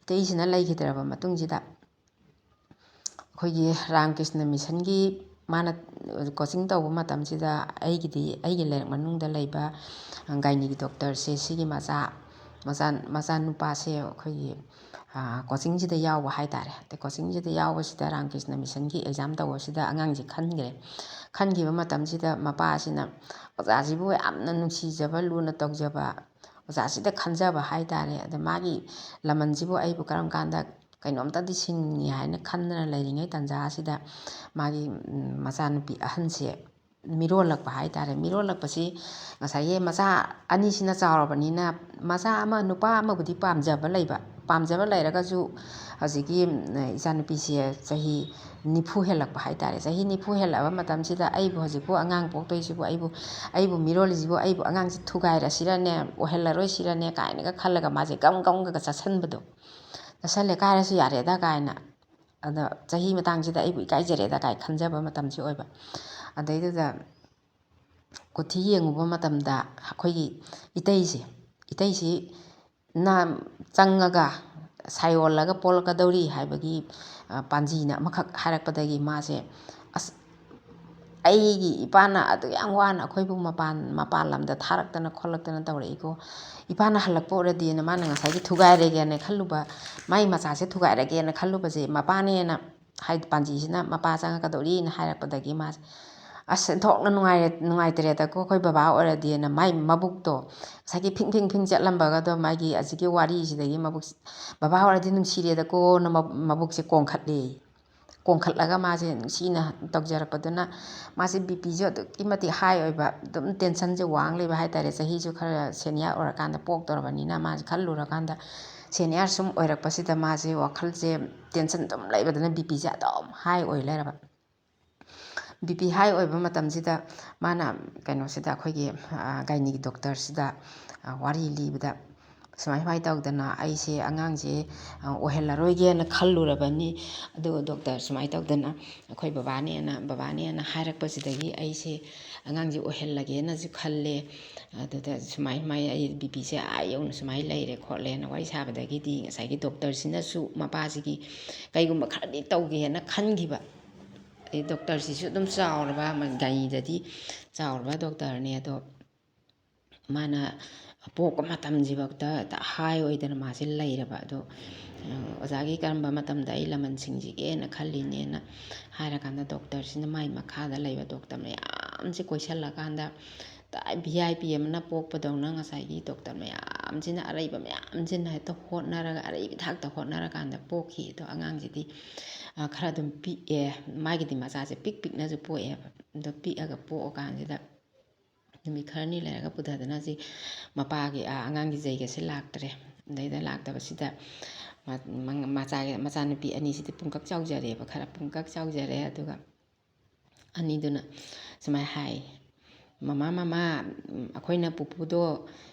ꯏꯇꯩꯁꯤꯅ ꯂꯩꯈꯤꯗ꯭ꯔꯕ ꯃꯇꯨꯡꯁꯤꯗ, ꯑꯩꯈꯣꯏꯒꯤ ꯔꯥꯝꯀ꯭ꯔꯤꯁꯅ ꯃꯤꯁꯟꯒꯤ ꯃꯥꯅ ꯀꯣꯆꯤꯡ ꯇꯧꯕ ꯃꯇꯝꯁꯤꯗ, ꯑꯩꯒꯤꯗꯤ, ꯑꯩꯒꯤ ꯂꯥꯏꯔꯤꯛ ꯃꯅꯨꯡꯗ ꯂꯩꯕ ꯒꯥꯏꯅꯤꯒꯤ ꯗꯣꯛꯇꯔꯁꯦ, ꯁꯤꯒꯤ ꯃꯆꯥ, ꯃꯆꯥ, ꯃꯆꯥꯅꯨꯄꯥꯁꯦ ꯑꯩꯈꯣꯏꯒꯤ, ꯑ, ꯀꯣꯆꯤꯡꯁꯤꯗ ꯌꯥꯎꯕ ꯍꯥꯏ ꯇꯥꯔꯦ꯫ ꯑꯗꯩ ꯀꯣꯆꯤꯡꯁꯤꯗ ꯌꯥꯎꯕꯁꯤꯗ, ꯔꯥꯝꯀ꯭ꯔꯤꯁꯅ ꯃꯤꯁꯟꯒꯤ ꯑꯦꯛꯖꯥꯝ ꯇꯧꯕꯁꯤꯗ ꯑꯉꯥꯡꯁꯤ ꯈꯟꯈ꯭ꯔꯦ꯫ ꯈꯟꯈꯤꯕ ꯃꯇꯝꯁꯤꯗ ꯃꯄꯥꯁꯤꯅ ꯑꯣꯖꯥꯁꯤꯕꯨ ꯌꯥꯝꯅ ꯅꯨꯡꯁꯤꯖꯕ, ꯂꯨꯅ ꯇꯧꯖꯕ, ꯑꯣꯖꯥꯁꯤꯗ ꯈꯟꯖꯕ ꯍꯥꯏ ꯇꯥꯔꯦ꯫ ꯑꯗ ꯃꯥꯒꯤ ꯂꯃꯟꯁꯤꯕꯨ ꯑꯩꯕꯨ ꯀꯔꯝ ꯀꯥꯟꯗ ꯀꯩꯅꯣꯝꯇꯗꯤ ꯁꯤꯟꯅꯤ ꯍꯥꯏꯅ ꯈꯟꯗꯅ ꯂꯩꯔꯤꯉꯩ ꯇꯥꯟꯖꯥ ꯑꯁꯤꯗ, ꯃꯥꯒꯤ, ꯎꯝ, ꯃꯆꯥꯅꯨꯄꯤ ꯑꯍꯟꯁꯦ ꯃꯤꯔꯣꯜꯂꯛꯄ ꯍꯥꯏ ꯇꯥꯔꯦ꯫ ꯃꯤꯔꯣꯜꯂꯛꯄꯁꯤ ꯉꯁꯥꯏꯒꯤ ꯃꯆꯥ ꯑꯅꯤꯁꯤꯅ ꯆꯥꯎꯔꯕꯅꯤꯅ, ꯃꯆꯥ ꯑꯃ, ꯅꯨꯄꯥ ꯑꯃꯕꯨꯗꯤ ꯄꯥꯝꯖꯕ ꯂꯩꯕ, ꯄꯥꯝꯖꯕ ꯂꯩꯔꯒꯁꯨ ꯍꯧꯖꯤꯛꯀꯤ, ꯎꯝ, ꯏꯆꯥꯅꯨꯄꯤꯁꯦ ꯆꯍꯤ ꯅꯤꯐꯨ ꯍꯦꯜꯂꯛꯄ ꯍꯥꯏ ꯇꯥꯔꯦ꯫ ꯆꯍꯤ ꯅꯤꯐꯨ ꯍꯦꯜꯂꯛꯑꯕ ꯃꯇꯝꯁꯤꯗ, ꯑꯩꯕꯨ ꯍꯧꯖꯤꯛꯄꯨ ꯑꯉꯥꯡ ꯄꯣꯛꯇꯣꯏꯁꯤꯕꯨ, ꯑꯩꯕꯨ, ꯑꯩꯕꯨ ꯃꯤꯔꯣꯜꯂꯤꯁꯤꯕꯨ, ꯑꯩꯕꯨ ꯑꯉꯥꯡꯁꯤ ꯊꯨꯒꯥꯏꯔꯁꯤꯔꯅꯦ, ꯑꯣꯏꯍꯜꯂꯔꯣꯏꯁꯤꯔꯅꯦ ꯀꯥꯏꯅꯒ ꯈꯜꯂꯒ ꯃꯥꯁꯦ ꯒꯝ ꯒꯝꯒꯒ ꯆꯠꯁꯟꯕꯗꯣ, ꯆꯠꯁꯜꯂꯦ, ꯀꯥꯏꯔꯁꯨ ꯌꯥꯔꯦꯗ ꯀꯥꯏꯅ꯫ ꯑꯗ ꯆꯍꯤ ꯃꯇꯥꯡꯁꯤꯗ ꯑꯩꯕꯨ ꯏꯀꯥꯏꯖꯔꯦꯗ ꯀꯥꯏ ꯈꯟꯖꯕ ꯃꯇꯝꯁꯤ ꯑꯣꯏꯕ꯫ ꯑꯗꯩꯗꯨꯗ ꯀꯨꯊꯤ ꯌꯦꯡꯉꯨꯕ ꯃꯇꯝꯗ ꯑꯩꯈꯣꯏꯒꯤ ꯏꯇꯩꯁꯦ, ꯏꯇꯩꯁꯤꯅ ꯆꯪꯉꯒ ꯁꯥꯏꯑꯣꯜꯂꯒ ꯄꯣꯛꯂꯛꯀꯗꯧꯔꯤ ꯍꯥꯏꯕꯒꯤ, ꯑ, ꯄꯥꯟꯖꯤꯅ ꯑꯃꯈꯛ ꯍꯥꯏꯔꯛꯄꯗꯒꯤ ꯃꯥꯁꯦ, "ꯑꯁ, ꯑꯩꯒꯤ ꯏꯄꯥꯅ ꯑꯗꯨ ꯌꯥꯝ ꯋꯥꯅ ꯑꯩꯈꯣꯏꯕꯨ ꯃꯄꯥꯟ, ꯃꯄꯥꯟ ꯂꯝꯗ ꯊꯥꯔꯛꯇꯅ ꯈꯣꯠꯂꯛꯇꯅ ꯇꯧꯔꯛꯏꯀꯣ, ꯏꯄꯥꯅ ꯍꯜꯂꯛꯄ ꯑꯣꯏꯔꯗꯤꯅ" ꯃꯥꯅ ꯉꯁꯥꯏꯒꯤ ꯊꯨꯒꯥꯏꯔꯒꯦꯅ ꯈꯜꯂꯨꯕ, ꯃꯥꯏ ꯃꯆꯥꯁꯦ ꯊꯨꯒꯥꯏꯔꯒꯦꯅ ꯈꯜꯂꯨꯕꯁꯦ ꯃꯄꯥꯅꯦꯅ, ꯍꯥꯏꯗꯤ ꯄꯥꯟꯖꯤꯁꯤꯅ ꯃꯄꯥ ꯆꯪꯉꯛꯀꯗꯧꯔꯤꯅ ꯍꯥꯏꯔꯛꯄꯗꯒꯤ ꯃꯥꯁꯦ, "ꯑꯁ, ꯑꯣꯟꯊꯣꯛꯅ ꯅꯨꯡꯉꯥꯏꯔꯦ-, ꯅꯨꯡꯉꯥꯏꯇꯔꯦꯗꯀꯣ ꯑꯩꯈꯣꯏ ꯕꯕꯥ ꯑꯣꯏꯔꯗꯤꯅ", ꯃꯥꯏ ꯃꯕꯨꯛꯇꯣ, ꯉꯁꯥꯏꯒꯤ ꯐꯤꯡ ꯐꯤꯡ ꯐꯤꯡ ꯆꯠꯂꯝꯕꯒꯗꯣ, ꯃꯥꯒꯤ ꯑꯁꯤꯒꯤ ꯋꯥꯔꯤꯁꯤꯗꯒꯤ ꯃꯕꯨꯛ, "ꯕꯕꯥ ꯑꯣꯏꯔꯗꯤ ꯅꯨꯡꯁꯤꯔꯦꯗꯀꯣꯅ" ꯃ-, ꯃꯕꯨꯛꯁꯦ ꯀꯣꯟꯈꯠꯂꯦ꯫ ꯀꯣꯟꯈꯠꯂꯒ ꯃꯥꯁꯦ ꯅꯨꯡꯁꯤꯅ ꯇꯧꯖꯔꯛꯄꯗꯨꯅ, ꯃꯥꯁꯦ ꯕꯤ ꯄꯤꯁꯨ ꯑꯗꯨꯛꯀꯤ ꯃꯇꯤꯛ ꯍꯥꯏ ꯑꯣꯏꯕ, ꯑꯗꯨꯝ ꯇꯦꯟꯁꯟꯁꯦ ꯋꯥꯡ ꯂꯩꯕ ꯍꯥꯏ ꯇꯥꯔꯦ꯫ ꯆꯍꯤꯁꯨ ꯈꯔ ꯁꯦꯅꯤꯌꯔ ꯑꯣꯏꯔꯀꯥꯟꯗ ꯄꯣꯛꯇꯧꯔꯕꯅꯤꯅ, ꯃꯥꯁꯦ ꯈꯜꯂꯨꯔꯀꯥꯟꯗ, ꯁꯦꯅꯤꯌꯔ ꯁꯨꯝ ꯑꯣꯏꯔꯛꯄꯁꯤꯗ ꯃꯥꯁꯦ ꯋꯥꯈꯜꯁꯦ, ꯇꯦꯟꯁꯟ ꯑꯗꯨꯝ ꯂꯩꯕꯗꯨꯅ ꯕꯤ ꯄꯤꯁꯦ ꯑꯗꯨꯝ ꯍꯥꯏ ꯑꯣꯏ ꯂꯩꯔꯕ꯫ ꯕꯤ ꯄꯤ ꯍꯥꯏ ꯑꯣꯏꯕ ꯃꯇꯝꯁꯤꯗ ꯃꯥꯅ ꯀꯩꯅꯣꯁꯤꯗ, ꯑꯩꯈꯣꯏꯒꯤ, ꯑ, ꯒꯥꯏꯅꯤꯒꯤ ꯗꯣꯛꯇꯔꯁꯤꯗ, ꯑ, ꯋꯥꯔꯤ ꯂꯤꯕꯗ, ꯁꯨꯃꯥꯏ ꯁꯨꯃꯥꯏ ꯇꯧꯗꯅ ꯑꯩꯁꯦ ꯑꯉꯥꯡꯁꯦ, ꯑ, ꯑꯣꯏꯍꯜꯂꯔꯣꯏꯒꯦꯅ ꯈꯜꯂꯨꯔꯕꯅꯤ꯫ ꯑꯗꯨꯒ ꯗꯣꯛꯇꯔ ꯁꯨꯃꯥꯏ ꯇꯧꯗꯅ ꯑꯩꯈꯣꯏ ꯕꯕꯥꯅꯦꯅ, ꯕꯕꯥꯅꯦꯅ ꯍꯥꯏꯔꯛꯄꯁꯤꯗꯒꯤ ꯑꯩꯁꯦ ꯑꯉꯥꯡꯁꯦ ꯑꯣꯏꯍꯜꯂꯒꯦꯅꯁꯨ ꯈꯜꯂꯦ꯫ ꯑꯗꯨꯗ ꯁꯨꯃꯥꯏ ꯁꯨꯃꯥꯏ ꯑꯩ ꯕꯤ ꯄꯤꯁꯦ ꯑꯥ ꯌꯧꯅ ꯁꯨꯃꯥꯏ ꯂꯩꯔꯦ ꯈꯣꯠꯂꯦꯅ ꯋꯥꯔꯤ ꯁꯥꯕꯗꯒꯤꯗꯤ ꯉꯁꯥꯏꯒꯤ ꯗꯣꯛꯇꯔꯁꯤꯅꯁꯨ ꯃꯄꯥꯁꯤꯒꯤ ꯀꯩꯒꯨꯝꯕ ꯈꯔꯗꯤ ꯇꯧꯒꯦꯅ ꯈꯟꯈꯤꯕ꯫ ꯑꯗꯩ ꯗꯣꯛꯇꯔꯁꯤꯁꯨ ꯑꯗꯨꯝ ꯆꯥꯎꯔꯕ, ꯃ-, ꯒꯥꯏꯅꯤꯗꯗꯤ ꯆꯥꯎꯔꯕ ꯗꯣꯛꯇꯔꯅꯦ꯫ ꯑꯗꯣ ꯃꯥꯅ ꯄꯣꯛꯄ ꯃꯇꯝꯁꯤꯐꯥꯎꯗ ꯍꯦꯛꯇ ꯍꯥꯏ ꯑꯣꯏꯗꯅ ꯃꯥꯁꯦ ꯂꯩꯔꯕ꯫ ꯑꯗꯣ, ꯑ, "ꯑꯣꯖꯥꯒꯤ ꯀꯔꯝꯕ ꯃꯇꯝꯗ ꯑꯩ ꯂꯃꯟ ꯁꯤꯡꯁꯤꯒꯦꯅ ꯈꯜꯂꯤꯅꯦꯅ" ꯍꯥꯏꯔꯀꯥꯟꯗ ꯗꯣꯛꯇꯔꯁꯤꯅ ꯃꯥꯏ ꯃꯈꯥꯗ ꯂꯩꯕ ꯗꯣꯛꯇꯔ ꯃꯌꯥꯝꯁꯦ ꯀꯣꯏꯁꯜꯂꯀꯥꯟꯗ, ꯚꯤ ꯑꯥꯏ ꯄꯤ ꯑꯃꯅ ꯄꯣꯛꯄꯗꯧꯅ ꯉꯁꯥꯏꯒꯤ ꯗꯣꯛꯇꯔ ꯃꯌꯥꯝꯁꯤꯅ, ꯑꯔꯩꯕ ꯃꯌꯥꯝꯁꯤꯅ ꯍꯦꯛꯇ ꯍꯣꯠꯅꯔꯒ, ꯑꯔꯩꯕ ꯊꯥꯛꯇ ꯍꯣꯠꯅꯔꯀꯥꯟꯗ ꯄꯣꯛꯈꯤ꯫ ꯑꯗꯣ ꯑꯉꯥꯡꯁꯤꯗꯤ, ꯑ, ꯈꯔ ꯑꯗꯨꯝ ꯄꯤꯛꯑꯦ꯫ ꯃꯥꯒꯤꯗꯤ ꯃꯆꯥꯁꯦ ꯄꯤꯛ ꯄꯤꯛꯅꯁꯨ ꯄꯣꯛꯑꯦꯕ꯫ ꯑꯗꯣ ꯄꯤꯛꯑꯒ ꯄꯣꯛꯑꯀꯥꯟꯁꯤꯗ ꯅꯨꯃꯤꯠ ꯈꯔꯅꯤ ꯂꯩꯔꯒ ꯄꯨꯊꯗꯅ ꯁꯤ ꯃꯄꯥꯒꯤ, ꯑ, ꯑꯉꯥꯡꯒꯤ ꯖꯩꯒꯁꯦ ꯂꯥꯛꯇ꯭ꯔꯦ꯫ ꯑꯗꯩꯗ ꯂꯥꯛꯇꯕꯁꯤꯗ ꯃ-, ꯃ-, ꯃꯆꯥꯒꯤ, ꯃꯆꯥꯅꯨꯄꯤ ꯑꯅꯤꯁꯤꯗꯤ ꯄꯨꯡꯀꯛ ꯆꯥꯎꯖꯔꯦꯕ, ꯈꯔ ꯄꯨꯡꯀꯛ ꯆꯥꯎꯖꯔꯦ꯫ ꯑꯗꯨꯒ ꯑꯅꯤꯗꯨꯅ ꯁꯨꯃꯥꯏꯅ ꯍꯥꯏ, "ꯃꯃꯥ, ꯃꯃꯥ, ꯎꯝ, ꯑꯩꯈꯣꯏꯅ ꯄꯨꯄꯨꯗꯣ,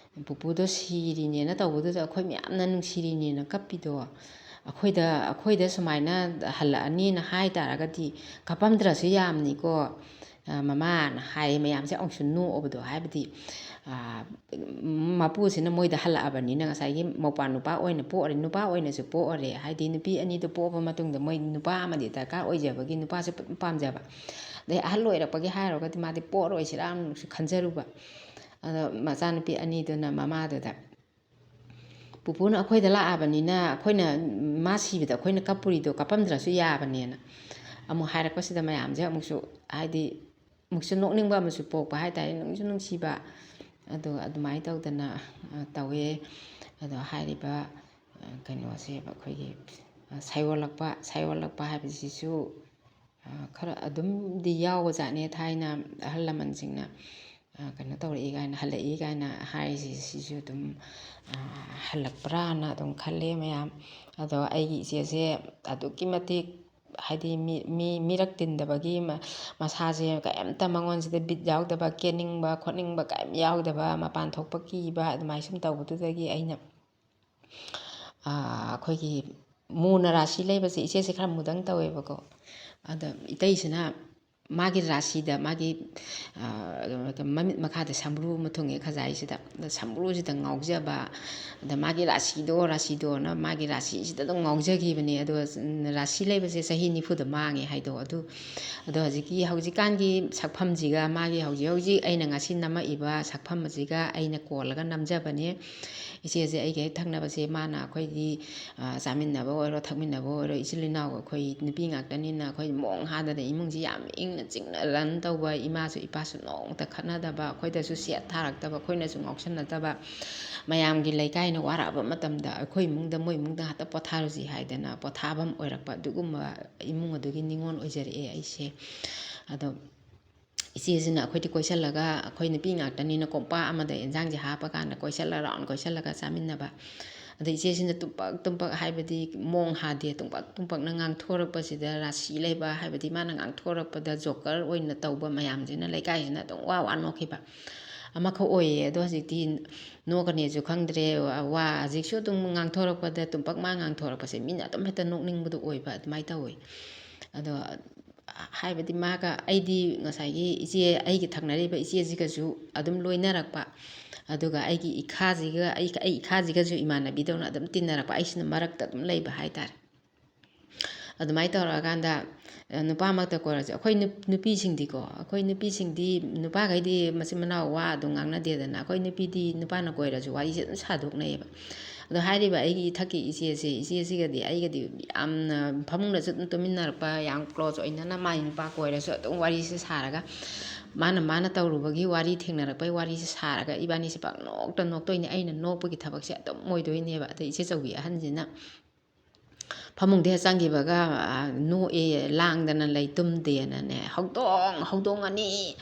ꯄꯨꯄꯨꯗꯣ ꯁꯤꯔꯤꯅꯦꯅ ꯇꯧꯕꯗꯨꯗ ꯑꯩꯈꯣꯏ ꯃꯌꯥꯝꯅ ꯅꯨꯡꯁꯤꯔꯤꯅꯦꯅ ꯀꯞꯄꯤꯗꯣ, ꯑꯩꯈꯣꯏꯗ, ꯑꯩꯈꯣꯏꯗ ꯁꯨꯃꯥꯏꯅ ꯍꯜꯂꯛꯑꯅꯤꯅ ꯍꯥꯏ ꯇꯥꯔꯒꯗꯤ ꯀꯞꯄꯝꯗ꯭ꯔꯁꯨ ꯌꯥꯝꯅꯤꯀꯣ꯫ ꯑ, ꯃꯃꯥꯅ ꯍꯥꯏꯌꯦ", ꯃꯌꯥꯝꯁꯦ ꯑꯃꯨꯛꯁꯨ ꯅꯣꯛꯑꯕꯗꯣ꯫ ꯍꯥꯏꯕꯗꯤ, ꯑ, ꯃꯄꯨꯁꯤꯅ ꯃꯣꯏꯗ ꯍꯜꯂꯛꯑꯕꯅꯤꯅ ꯉꯁꯥꯏꯒꯤ ꯃꯧꯄ꯭ꯋꯥ ꯅꯨꯄꯥ ꯑꯣꯏꯅ ꯄꯣꯛꯑꯔꯦ, ꯅꯨꯄꯥ ꯑꯣꯏꯅꯁꯨ ꯄꯣꯛꯑꯔꯦ꯫ ꯍꯥꯏꯗꯤ ꯅꯨꯄꯤ ꯑꯅꯤꯗꯣ ꯄꯣꯛꯑꯕ ꯃꯇꯨꯡꯗ ꯃꯣꯏ ꯅꯨꯄꯥ ꯑꯃꯗꯤ ꯗꯔꯀꯥꯔ ꯑꯣꯏꯖꯕꯒꯤ ꯅꯨꯄꯥꯁꯦ ꯄꯥꯝꯖꯕ꯫ ꯑꯗꯩ ꯑꯍꯜ ꯑꯣꯏꯔꯛꯄꯒꯤ ꯍꯥꯏꯔꯨꯔꯒꯗꯤ ꯃꯥꯗꯤ ꯄꯣꯛꯑꯔꯣꯏꯁꯤꯔꯥꯅꯁꯨ ꯈꯟꯖꯔꯨꯕ꯫ ꯑꯗꯣ ꯃꯆꯥꯅꯨꯄꯤ ꯑꯅꯤꯗꯨꯅ ꯃꯃꯥꯗꯨꯗ, "ꯄꯨꯄꯨꯅ ꯑꯩꯈꯣꯏꯗ ꯂꯥꯛꯑꯕꯅꯤꯅ ꯑꯩꯈꯣꯏꯅ, ꯃꯥ ꯁꯤꯕꯗ ꯑꯩꯈꯣꯏꯅ ꯀꯞꯄꯨꯔꯤꯗꯣ ꯀꯞꯄꯝꯗ꯭ꯔꯁꯨ ꯌꯥꯕꯅꯦꯅ" ꯑꯃꯨꯛ ꯍꯥꯏꯔꯛꯄꯁꯤꯗ ꯃꯌꯥꯝꯁꯦ ꯑꯃꯨꯛꯁꯨ, ꯍꯥꯏꯗꯤ, ꯑꯃꯨꯛꯁꯨ ꯅꯣꯛꯅꯤꯡꯕ ꯑꯃꯁꯨ ꯄꯣꯛꯄ ꯍꯥꯏ ꯇꯥꯔꯦ, ꯅꯨꯡꯁꯨ ꯅꯨꯡꯁꯤꯕ꯫ ꯑꯗꯣ ꯑꯗꯨꯃꯥꯏꯅ ꯇꯧꯗꯅ, ꯑ, ꯇꯧꯋꯦ꯫ ꯑꯗꯣ ꯍꯥꯏꯔꯤꯕ, ꯑ, ꯀꯩꯅꯣꯁꯦ ꯑꯩꯈꯣꯏꯒꯤ, ꯑ, ꯁꯥꯏꯑꯣꯜꯂꯛꯄ, ꯁꯥꯏꯑꯣꯜꯂꯛꯄ ꯍꯥꯏꯕꯁꯤꯁꯨ, ꯑ, ꯈꯔ ꯑꯗꯨꯝꯗꯤ ꯌꯥꯎꯕꯖꯥꯠꯅꯦ꯫ ꯊꯥꯏꯅ ꯑꯍꯜ ꯂꯃꯟꯁꯤꯡꯅ, ꯑ, ꯀꯩꯅꯣ ꯇꯧꯔꯛꯏ ꯀꯥꯏꯅ, ꯍꯜꯂꯛꯏ ꯀꯥꯏꯅ ꯍꯥꯏꯔꯤꯁꯤ, ꯁꯤꯁꯨ ꯑꯗꯨꯝ, ꯑ, ꯍꯜꯂꯛꯄ꯭ꯔꯥꯅ ꯑꯗꯨꯝ ꯈꯜꯂꯦ ꯃꯌꯥꯝ꯫ ꯑꯗꯣ ꯑꯩꯒꯤ ꯏꯆꯦꯁꯦ ꯑꯗꯨꯛꯀꯤ ꯃꯇꯤꯛ, ꯍꯥꯏꯗꯤ ꯃꯤ, ꯃꯤ, ꯃꯤꯔꯛ ꯇꯤꯟꯗꯕꯒꯤ ꯃ-, ꯃꯁꯥꯁꯦ ꯀꯩꯝꯇ ꯃꯉꯣꯟꯁꯤꯗ ꯕꯤꯠ ꯌꯥꯎꯗꯕ, ꯀꯦꯅꯤꯡꯕ ꯈꯣꯠꯅꯤꯡꯕ ꯀꯩꯝ ꯌꯥꯎꯗꯕ, ꯃꯄꯥꯟ ꯊꯣꯛꯄ ꯀꯤꯕ, ꯑꯗꯨꯃꯥꯏꯅ ꯁꯨꯝ ꯇꯧꯕꯗꯨꯗꯒꯤ ꯑꯩꯅ, ꯑꯥ, ꯑꯩꯈꯣꯏꯒꯤ ꯃꯨꯅ ꯔꯥꯁꯤ ꯂꯩꯕꯁꯦ, ꯏꯆꯦꯁꯦ ꯈꯔ ꯃꯨꯗꯪ ꯇꯧꯋꯦꯕꯀꯣ꯫ ꯑꯗ ꯏꯇꯩꯁꯤꯅ ꯃꯥꯒꯤ ꯔꯥꯁꯤꯗ, ꯃꯥꯒꯤ, ꯑꯥ, ꯃꯃꯤꯠ ꯃꯈꯥꯗ ꯁꯝꯕ꯭ꯔꯨ ꯑꯃ ꯊꯨꯡꯉꯦ ꯈꯖꯥꯏꯁꯤꯗ꯫ ꯑꯗ ꯁꯝꯕ꯭ꯔꯨꯁꯤꯗ ꯉꯥꯎꯖꯕ, ꯑꯗ ꯃꯥꯒꯤ ꯔꯥꯁꯤꯗꯣ, ꯔꯥꯁꯤꯗꯣꯅ ꯃꯥꯒꯤ ꯔꯥꯁꯤꯁꯤꯗ ꯑꯗꯨꯝ ꯉꯥꯎꯖꯈꯤꯕꯅꯦ꯫ ꯑꯗꯣ ꯔꯥꯁꯤ ꯂꯩꯕꯁꯦ ꯆꯍꯤ ꯅꯤꯐꯨꯗ ꯃꯥꯡꯉꯦ ꯍꯥꯏꯗꯣ꯫ ꯑꯗꯨ, ꯑꯗꯣ ꯍꯧꯖꯤꯛꯀꯤ, ꯍꯧꯖꯤꯛꯀꯥꯟꯒꯤ ꯁꯛꯐꯝꯁꯤꯒ, ꯃꯥꯒꯤ ꯍꯧꯖꯤꯛ ꯍꯧꯖꯤꯛ ꯑꯩꯅ ꯉꯁꯤ ꯅꯝꯃꯛꯏꯕ ꯁꯛꯐꯝ ꯑꯁꯤꯒ ꯑꯩꯅ ꯀꯣꯜꯂꯒ ꯅꯝꯖꯕꯅꯦ꯫ ꯏꯆꯦꯁꯦ ꯑꯩꯒ ꯍꯦꯛ ꯊꯪꯅꯕꯁꯦ, ꯃꯥꯅ ꯑꯩꯈꯣꯏꯒꯤ, ꯑ, ꯆꯥꯃꯤꯟꯅꯕ ꯑꯣꯏꯔꯣ, ꯊꯛꯃꯤꯟꯅꯕ ꯑꯣꯏꯔꯣ, ꯏꯆꯤꯜ ꯏꯅꯥꯎ ꯑꯩꯈꯣꯏ ꯅꯨꯄꯤ ꯉꯥꯛꯇꯅꯤꯅ ꯑꯩꯈꯣꯏ ꯃꯑꯣꯡ ꯍꯥꯗꯅ ꯏꯃꯨꯡꯁꯤ ꯌꯥꯝ ꯏꯪꯅ ꯆꯤꯛꯅ run ꯇꯧꯕ, ꯏꯃꯥꯁꯨ ꯏꯄꯥꯁꯨ ꯅꯣꯡꯃꯇ ꯈꯠꯅꯗꯕ, ꯑꯩꯈꯣꯏꯗꯁꯨ ꯁꯦꯠ ꯊꯥꯔꯛꯇꯕ, ꯑꯩꯈꯣꯏꯅꯁꯨ ꯉꯥꯎꯁꯟꯅꯗꯕ, ꯃꯌꯥꯝꯒꯤ ꯂꯩꯀꯥꯏꯅ ꯋꯥꯔꯛꯑꯕ ꯃꯇꯝꯗ ꯑꯩꯈꯣꯏ ꯏꯃꯨꯡꯗ, ꯃꯣꯏ ꯏꯃꯨꯡꯗ ꯉꯥꯛꯇ ꯄꯣꯊꯥꯔꯨꯁꯤ ꯍꯥꯏꯗꯅ ꯄꯣꯊꯥꯐꯝ ꯑꯣꯏꯔꯛꯄ ꯑꯗꯨꯒꯨꯝꯕ ꯏꯃꯨꯡ ꯑꯗꯨꯒꯤ ꯅꯤꯉꯣꯜ ꯑꯣꯏꯖꯔꯛꯑꯦ ꯑꯩꯁꯦ꯫ ꯑꯗꯣ ꯏꯆꯦꯁꯤꯅ ꯑꯩꯈꯣꯏꯗꯤ ꯀꯣꯏꯁꯜꯂꯒ, ꯑꯩꯈꯣꯏ ꯅꯨꯄꯤ ꯉꯥꯛꯇꯅꯤꯅ ꯀꯣꯝꯄꯥꯛ ꯑꯃꯗ ꯏꯟꯖꯥꯡꯁꯦ ꯍꯥꯞꯄꯀꯥꯟꯗ ꯀꯣꯏꯁꯜꯂ round ꯀꯣꯏꯁꯜꯂꯒ ꯆꯥꯃꯤꯟꯅꯕ꯫ ꯑꯗ ꯏꯆꯦꯁꯤꯅ ꯇꯨꯝꯄꯛ ꯇꯨꯝꯄꯛ, ꯍꯥꯏꯕꯗꯤ ꯃꯑꯣꯡ ꯍꯥꯗꯦ, ꯇꯨꯝꯄꯛ ꯇꯨꯝꯄꯛꯅ ꯉꯥꯡꯊꯣꯔꯛꯄꯁꯤꯗ ꯔꯥꯁꯤ ꯂꯩꯕ, ꯍꯥꯏꯕꯗꯤ ꯃꯥꯅ ꯉꯥꯡꯊꯣꯔꯛꯄꯗ joker ꯑꯣꯏꯅ ꯇꯧꯕ ꯃꯌꯥꯝꯁꯤꯅ ꯂꯩꯀꯥꯏꯁꯤꯅ ꯑꯗꯨꯝ ꯋꯥ ꯋꯥ ꯅꯣꯛꯈꯤꯕ꯫ ꯑꯃꯈꯛ ꯑꯣꯏꯌꯦ꯫ ꯑꯗꯣ ꯍꯧꯖꯤꯛꯇꯤ ꯅꯣꯛꯀꯅꯦꯁꯨ ꯈꯪꯗ꯭ꯔꯦ꯫ ꯋꯥ ꯍꯧꯖꯤꯛꯁꯨ ꯑꯗꯨꯝ ꯉꯥꯡꯊꯣꯔꯛꯄꯗ, ꯇꯨꯝꯄꯥꯛ ꯃꯥ ꯉꯥꯡꯊꯣꯔꯛꯄꯁꯦ ꯃꯤꯅ ꯑꯗꯨꯝ ꯍꯦꯛꯇ ꯅꯣꯛꯅꯤꯡꯕꯗꯣ ꯑꯣꯏꯕ, ꯑꯗꯨꯃꯥꯏꯅ ꯇꯧꯋꯦ꯫ ꯑꯗꯣ ꯍꯥꯏꯕꯗꯤ ꯃꯥꯒ ꯑꯩꯗꯤ ꯉꯁꯥꯏꯒꯤ ꯏꯆꯦ, ꯑꯩꯒꯤ ꯊꯪꯅꯔꯤꯕ ꯏꯆꯦꯁꯤꯒꯁꯨ ꯑꯗꯨꯝ ꯂꯣꯏꯅꯔꯛꯄ, ꯑꯗꯨꯒ ꯑꯩꯒꯤ ꯏꯈꯥꯁꯤꯒ, ꯑꯩ, ꯑꯩ ꯏꯈꯥꯁꯤꯒꯁꯨ ꯏꯃꯥꯟꯅꯕꯤꯗꯧꯅ ꯑꯗꯨꯝ ꯇꯤꯟꯅꯔꯛꯄ, ꯑꯩꯁꯤꯅ ꯃꯔꯛꯇ ꯑꯗꯨꯝ ꯂꯩꯕ ꯍꯥꯏꯇꯥꯔꯦ꯫ ꯑꯗꯨꯃꯥꯏꯅ ꯇꯧꯔꯛꯑꯀꯥꯟꯗ, ꯑ, ꯅꯨꯄꯥꯃꯛꯇ ꯀꯣꯏꯔꯁꯨ, ꯑꯩꯈꯣꯏ ꯅꯨꯞ-, ꯅꯨꯄꯤꯁꯤꯡꯗꯤꯀꯣ, ꯑꯩꯈꯣꯏ ꯅꯨꯄꯤꯁꯤꯡꯗꯤ, ꯅꯨꯄꯥꯈꯩꯗꯤ ꯃꯆꯤꯟ ꯃꯅꯥꯎ ꯋꯥ ꯑꯗꯨꯝ ꯉꯥꯡꯅꯗꯦꯗꯅ, ꯑꯩꯈꯣꯏ ꯅꯨꯄꯤꯗꯤ ꯅꯨꯄꯥꯅ ꯀꯣꯏꯔꯁꯨ ꯋꯥꯔꯤꯁꯦ ꯑꯗꯨꯝ ꯁꯥꯗꯣꯛꯅꯩꯌꯦꯕ꯫ ꯑꯗꯣ ꯍꯥꯏꯔꯤꯕ ꯑꯩꯒꯤ ꯏꯊꯛꯀꯤ ꯏꯆꯦꯁꯦ, ꯏꯆꯦꯁꯤꯒꯗꯤ ꯑꯩꯒꯗꯤ ꯌꯥꯝꯅ ꯐꯃꯨꯡꯗꯁꯨ ꯑꯗꯨꯝ ꯇꯨꯃꯤꯟꯅꯔꯛꯄ, ꯌꯥꯝ close ꯑꯣꯏꯅꯅ, ꯃꯥꯏ ꯅꯨꯄꯥ ꯀꯣꯏꯔꯁꯨ ꯑꯗꯨꯝ ꯋꯥꯔꯤꯁꯦ ꯁꯥꯔꯒ, ꯃꯥꯅ, ꯃꯥꯅ ꯇꯧꯔꯨꯕꯒꯤ ꯋꯥꯔꯤ, ꯊꯦꯡꯅꯔꯛꯄꯒꯤ ꯋꯥꯔꯤꯁꯦ ꯁꯥꯔꯒ ꯏꯕꯥꯅꯤꯁꯦ ꯄꯪꯅꯣꯛꯇ ꯅꯣꯛꯇꯣꯏꯅꯦ꯫ ꯑꯩꯅ ꯅꯣꯛꯄꯒꯤ ꯊꯕꯛꯁꯦ ꯑꯗꯨꯝ ꯑꯣꯏꯗꯣꯏꯅꯦꯕ꯫ ꯑꯗꯩ ꯏꯆꯦ ꯆꯧꯕꯤ ꯑꯍꯟꯁꯤꯅ ꯐꯃꯨꯡꯗ ꯍꯦꯛ ꯆꯪꯈꯤꯕꯒ, ꯑ, ꯅꯣꯛꯑꯦ, ꯂꯥꯡꯗꯅ ꯂꯩ, ꯇꯨꯝꯗꯦꯅꯅꯦ, "ꯍꯧꯗꯣꯡ, ꯍꯧꯗꯣꯡ ꯑꯅꯤ,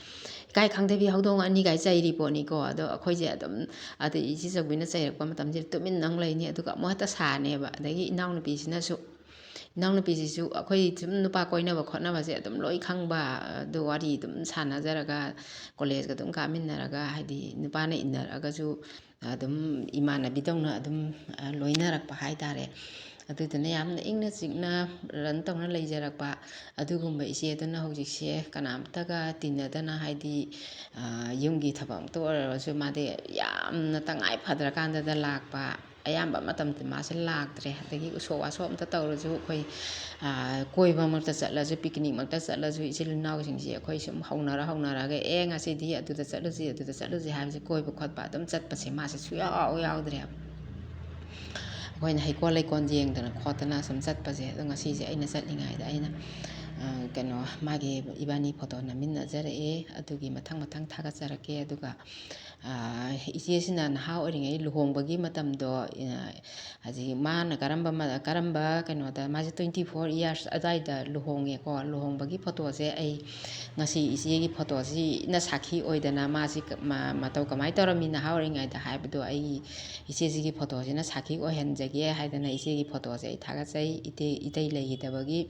ꯏꯀꯥꯏ ꯈꯪꯗꯕꯤ ꯍꯧꯗꯣꯡ ꯑꯅꯤ" ꯀꯥꯏ ꯆꯩꯔꯤ ꯄꯣꯠꯅꯤꯀꯣ꯫ ꯑꯗꯣ ꯑꯩꯈꯣꯏꯁꯦ ꯑꯗꯨꯝ, ꯑꯗꯩ ꯏꯆꯦ ꯆꯧꯕꯤꯅ ꯆꯩꯔꯛꯄ ꯃꯇꯝꯁꯤꯗ ꯇꯨꯃꯤꯟꯅ ꯑꯃꯨꯛ ꯂꯩꯅꯤ, ꯑꯗꯨꯒ ꯑꯃꯨꯛ ꯍꯦꯛꯇ ꯁꯥꯅꯦꯕ꯫ ꯑꯗꯒꯤ ꯏꯅꯥꯎꯅꯨꯄꯤꯁꯤꯅꯁꯨ, ꯏꯅꯥꯎꯅꯨꯄꯤꯁꯤꯁꯨ ꯑꯩꯈꯣꯏ ꯁꯨꯝ ꯅꯨꯄꯥ ꯀꯣꯏꯅꯕ ꯈꯣꯠꯅꯕꯁꯦ ꯑꯗꯨꯝ ꯂꯣꯏ ꯈꯪꯕ, ꯑꯗꯨ ꯋꯥꯔꯤ ꯑꯗꯨꯝ ꯁꯥꯟꯅꯖꯔꯒ, ꯀꯣꯂꯦꯖꯀ ꯑꯗꯨꯝ ꯀꯥꯃꯤꯟꯅꯔꯒ, ꯍꯥꯏꯗꯤ ꯅꯨꯄꯥꯅ ꯏꯟꯅꯔꯛꯑꯒꯁꯨ ꯑꯗꯨꯝ ꯏꯃꯥꯟꯅꯕꯤꯗꯧꯅ ꯑꯗꯨꯝ, ꯑ, ꯂꯣꯏꯅꯔꯛꯄ ꯍꯥꯏ ꯇꯥꯔꯦ꯫ ꯑꯗꯨꯗꯨꯅ ꯌꯥꯝꯅ ꯏꯪꯅ ꯆꯤꯛꯅ run ꯇꯧꯅ ꯂꯩꯖꯔꯛꯄ ꯑꯗꯨꯒꯨꯝꯕ ꯏꯆꯦꯗꯨꯅ ꯍꯧꯖꯤꯛꯁꯦ ꯀꯅꯥꯝꯇꯒ ꯇꯤꯟꯅꯗꯅ, ꯍꯥꯏꯗꯤ, ꯑ, ꯌꯨꯝꯒꯤ ꯊꯕꯛ ꯑꯃꯇ ꯑꯣꯏꯔꯁꯨ ꯃꯥꯗꯤ ꯌꯥꯝꯅ ꯇꯉꯥꯏ ꯐꯗ꯭ꯔꯀꯥꯟꯗꯗ ꯂꯥꯛꯄ, ꯑꯌꯥꯝꯕ ꯃꯇꯝꯗ ꯃꯥꯁꯦ ꯂꯥꯛꯇ꯭ꯔꯦ꯫ ꯑꯗꯒꯤ ꯎꯁꯣꯞ ꯋꯥꯁꯣꯞ ꯑꯝꯇ ꯇꯧꯔꯁꯨ ꯑꯩꯈꯣꯏ, ꯑ, ꯀꯣꯏꯕꯃꯛꯇ ꯆꯠꯂꯁꯨ, picnic ꯃꯛꯇ ꯆꯠꯂꯁꯨ, ꯏꯆꯤꯜ ꯏꯅꯥꯎꯁꯤꯡꯁꯦ ꯑꯩꯈꯣꯏ ꯁꯨꯝ ꯍꯧꯅꯔ ꯍꯧꯅꯔꯒ, "ꯑꯦ, ꯉꯁꯤꯗꯤ ꯑꯗꯨꯗ ꯆꯠꯂꯨꯁꯤ, ꯑꯗꯨꯗ ꯆꯠꯂꯨꯁꯤ" ꯍꯥꯏꯕꯁꯦ, ꯀꯣꯏꯕ ꯈꯣꯠꯄ ꯑꯗꯨꯝ ꯆꯠꯄꯁꯦ ꯃꯥꯁꯦ ꯁꯨꯡꯌꯥꯎ ꯌꯥꯎꯗ꯭ꯔꯦꯕ꯫ ꯑꯩꯈꯣꯏꯅ ꯍꯩꯀꯣꯜ ꯂꯩꯀꯣꯜ ꯌꯦꯡꯗꯅ ꯈꯣꯠꯇꯅ ꯁꯨꯝ ꯆꯠꯄꯁꯦ꯫ ꯑꯗꯣ ꯉꯁꯤꯁꯦ ꯑꯩꯅ ꯆꯠꯂꯤꯉꯩꯗ ꯑꯩꯅ, ꯑ, ꯀꯩꯅꯣ, ꯃꯥꯒꯤ, ꯏꯕꯥꯅꯤ ꯐꯣꯇꯣ ꯅꯝꯃꯤꯟꯅꯖꯔꯛꯑꯦ꯫ ꯑꯗꯨꯒꯤ ꯃꯊꯪ ꯃꯊꯪ ꯊꯥꯒꯠꯆꯔꯛꯀꯦ꯫ ꯑꯗꯨꯒ, ꯑ, ꯏꯆꯦꯁꯤꯅ ꯅꯍꯥ ꯑꯣꯏꯔꯤꯉꯩ ꯂꯨꯍꯣꯡꯕꯒꯤ ꯃꯇꯝꯗꯣ, ꯑ, ꯍꯧꯖꯤꯛ ꯃꯥꯅ ꯀꯔꯝꯕ ꯃ-, ꯀꯔꯝꯕ ꯀꯩꯅꯣꯗ, ꯃꯥꯁꯦ twenty four years ꯑꯗꯨꯋꯥꯏꯗ ꯂꯨꯍꯣꯡꯉꯦꯀꯣ꯫ ꯂꯨꯍꯣꯡꯕꯒꯤ ꯐꯣꯇꯣꯁꯦ ꯑꯩ ꯉꯁꯤ ꯏꯆꯦꯒꯤ ꯐꯣꯇꯣꯁꯤꯅ ꯁꯥꯈꯤ ꯑꯣꯏꯗꯅ, ꯃꯥꯁꯤ ꯀ-, ꯃ-, ꯃꯇꯧ ꯀꯃꯥꯏꯅ ꯇꯧꯔꯝꯃꯤ ꯅꯍꯥ ꯑꯣꯏꯔꯤꯉꯩꯗ ꯍꯥꯏꯕꯗꯣ, ꯑꯩ ꯏꯆꯦꯁꯤꯒꯤ ꯐꯣꯇꯣꯁꯤꯅ ꯁꯥꯈꯤ ꯑꯣꯏꯍꯟꯖꯒꯦ ꯍꯥꯏꯗꯅ ꯏꯆꯦꯒꯤ ꯐꯣꯇꯣꯁꯦ ꯑꯩ ꯊꯥꯒꯠꯆꯩ꯫ ꯏꯇꯩ, ꯏꯇꯩ ꯂꯩꯈꯤꯗꯕꯒꯤ,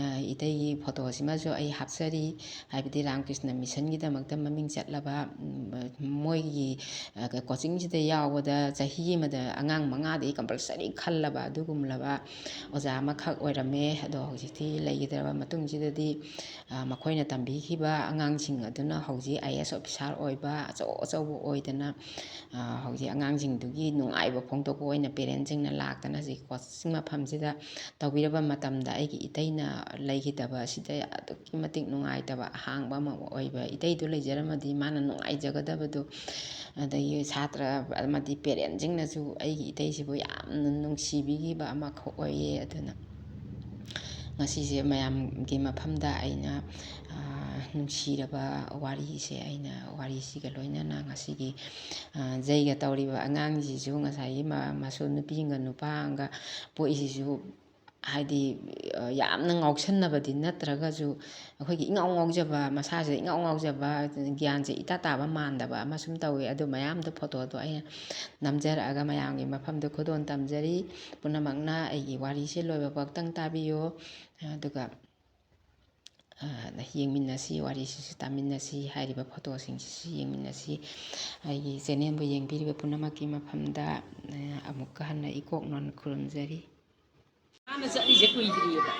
ꯑ, ꯏꯇꯩꯒꯤ ꯐꯣꯇꯣꯁꯤꯃꯁꯨ ꯑꯩ ꯍꯥꯞꯆꯔꯤ꯫ ꯍꯥꯏꯕꯗꯤ ꯔꯥꯝꯀ꯭ꯔꯤꯁꯅ ꯃꯤꯁꯟꯒꯤꯗꯃꯛꯇ ꯃꯃꯤꯡ ꯆꯠꯂꯕ, ꯎꯝ, ꯃꯣꯏꯒꯤ, ꯑ, ꯀꯣꯆꯤꯡꯁꯤꯗ ꯌꯥꯎꯕꯗ ꯆꯍꯤ ꯑꯃꯗ ꯑꯉꯥꯡ ꯃꯉꯥꯗꯤ compulsory ꯈꯜꯂꯕ ꯑꯗꯨꯒꯨꯝꯂꯕ ꯑꯣꯖꯥ ꯑꯃꯈꯛ ꯑꯣꯏꯔꯝꯃꯦ꯫ ꯑꯗꯣ ꯍꯧꯖꯤꯛꯇꯤ ꯂꯩꯈꯤꯗ꯭ꯔꯕ ꯃꯇꯨꯡꯁꯤꯗꯗꯤ, ꯑ, ꯃꯈꯣꯏꯅ ꯇꯝꯕꯤ-, ꯇꯧꯕꯤꯈꯤꯕ ꯑꯉꯥꯡꯁꯤꯡ ꯑꯗꯨꯅ ꯍꯧꯖꯤꯛ ꯑꯥꯏ ꯑꯦ ꯑꯦꯁ ꯑꯣꯐꯤꯁꯥꯔ ꯑꯣꯏꯕ, ꯑꯆꯧ ꯑꯆꯧꯕ ꯑꯣꯏꯗꯅ, ꯑ, ꯍꯧꯖꯤꯛ ꯑꯉꯥꯡꯁꯤꯡꯗꯨꯒꯤ ꯅꯨꯡꯉꯥꯏꯕ ꯐꯣꯡꯗꯣꯛꯄ ꯑꯣꯏꯅ ꯄꯦꯔꯦꯟꯁꯁꯤꯡꯅ ꯂꯥꯛꯇꯅ ꯍꯧꯖꯤꯛ ꯀꯣꯆꯤꯡ ꯃꯐꯝꯁꯤꯗ ꯇꯧꯕꯤꯔꯕ ꯃꯇꯝꯗ ꯑꯩꯒꯤ ꯏꯇꯩꯅ ꯂꯩꯈꯤꯗꯕ ꯑꯁꯤꯗ ꯑꯗꯨꯛꯀꯤ ꯃꯇꯤꯛ ꯅꯨꯡꯉꯥꯏꯇꯕ ꯑꯍꯥꯡꯕ ꯑꯃ ꯑꯣꯏꯕ꯫ ꯏꯇꯩꯗꯨ ꯂꯩꯖꯔꯝꯃꯗꯤ ꯃꯥꯅ ꯅꯨꯡꯉꯥꯏꯖꯒꯗꯕꯗꯣ, ꯑꯗꯒꯤ ꯁꯥꯇ꯭ꯔ ꯑꯃꯗꯤ ꯄꯦꯔꯦꯟꯁꯁꯤꯡꯅꯁꯨ ꯑꯩꯒꯤ ꯏꯇꯩꯁꯤꯕꯨ ꯌꯥꯝꯅ ꯅꯨꯡꯁꯤꯕꯤꯈꯤꯕ ꯑꯃꯈꯛ ꯑꯣꯏꯌꯦ꯫ ꯑꯗꯨꯅ ꯉꯁꯤꯁꯦ ꯃꯌꯥꯝꯒꯤ ꯃꯐꯝꯗ ꯑꯩꯅ, ꯑ, ꯅꯨꯡꯁꯤꯔꯕ ꯋꯥꯔꯤꯁꯦ ꯑꯩꯅ ꯋꯥꯔꯤꯁꯤꯒ ꯂꯣꯏꯅꯅ ꯉꯁꯤꯒꯤ, ꯑ, ꯖꯩꯒ ꯇꯧꯔꯤꯕ ꯑꯉꯥꯡꯁꯤꯁꯨ ꯉꯁꯥꯏꯒꯤ ꯃ-, ꯃꯁꯨ ꯅꯨꯄꯤ ꯑꯃꯒ ꯅꯨꯄꯥ ꯑꯃꯒ ꯄꯣꯛꯏꯁꯤꯁꯨ ꯍꯥꯏꯗꯤ, ꯑ, ꯌꯥꯝꯅ ꯉꯥꯎꯁꯟꯅꯕꯗꯤ ꯅꯠꯇ꯭ꯔꯒꯁꯨ ꯑꯩꯈꯣꯏꯒꯤ ꯏꯉꯥꯎ ꯉꯥꯎꯖꯕ, ꯃꯁꯥꯁꯤꯗ ꯏꯉꯥꯎ ꯉꯥꯎꯖꯕ, ꯒ꯭ꯌꯥꯟꯁꯦ ꯏꯇꯥ ꯇꯥꯕ ꯃꯥꯟꯗꯕ ꯑꯃ ꯁꯨꯝ ꯇꯧꯋꯦ꯫ ꯑꯗꯨ ꯃꯌꯥꯝꯗꯣ ꯐꯣꯇꯣꯗꯣ ꯑꯩꯅ ꯅꯝꯖꯔꯛꯑꯒ ꯃꯌꯥꯝꯒꯤ ꯃꯐꯝꯗ ꯈꯨꯗꯣꯜ ꯇꯝꯖꯔꯤ꯫ ꯄꯨꯝꯅꯃꯛꯅ ꯑꯩꯒꯤ ꯋꯥꯔꯤꯁꯦ ꯂꯣꯏꯕ ꯐꯥꯎꯇꯪ ꯇꯥꯕꯤꯌꯨ꯫ ꯑꯗꯨꯒ, ꯑ, ꯌꯦꯡꯃꯤꯟꯅꯁꯤ, ꯋꯥꯔꯤꯁꯤꯁꯨ ꯇꯥꯃꯤꯟꯅꯁꯤ, ꯍꯥꯏꯔꯤꯕ ꯐꯣꯇꯣꯁꯤꯡꯁꯤꯁꯨ ꯌꯦꯡꯃꯤꯟꯅꯁꯤ꯫ ꯑꯩꯒꯤ ꯆꯦꯅꯦꯜꯕꯨ ꯌꯦꯡꯕꯤꯔꯤꯕ ꯄꯨꯝꯅꯃꯛꯀꯤ ꯃꯐꯝꯗ, ꯑ, ꯑꯃꯨꯛꯀ ꯍꯟꯅ ꯏꯀꯣꯛ ꯅꯣꯟ ꯈꯨꯔꯨꯝꯖꯔꯤ꯫ ꯃꯥꯅ ꯆꯠꯂꯤꯁꯦ ꯀꯨꯏꯗ꯭ꯔꯤꯑꯕ꯫